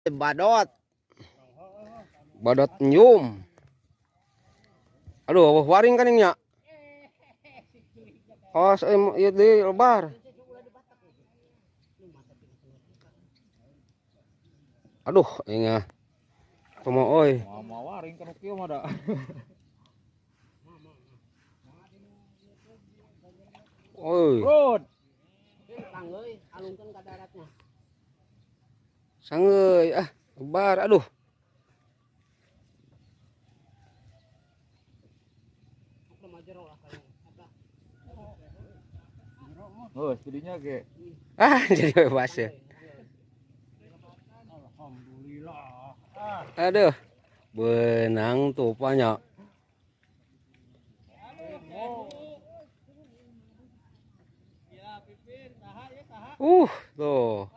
Badot. Badot nyum. Aduh, waring kan nya. Awas ieu deui lebar. Aduh, inga. Kumaha euy? Moal waring kana kieu mah da. Oi. Rod. Tanggeuy, alungkeun ka daratnya. Sangeuy ah, lebar aduh. Oh, jadinya ge. Ah, jadi bebas ya. Alhamdulillah. Aduh. Benang tuh banyak. Tuh.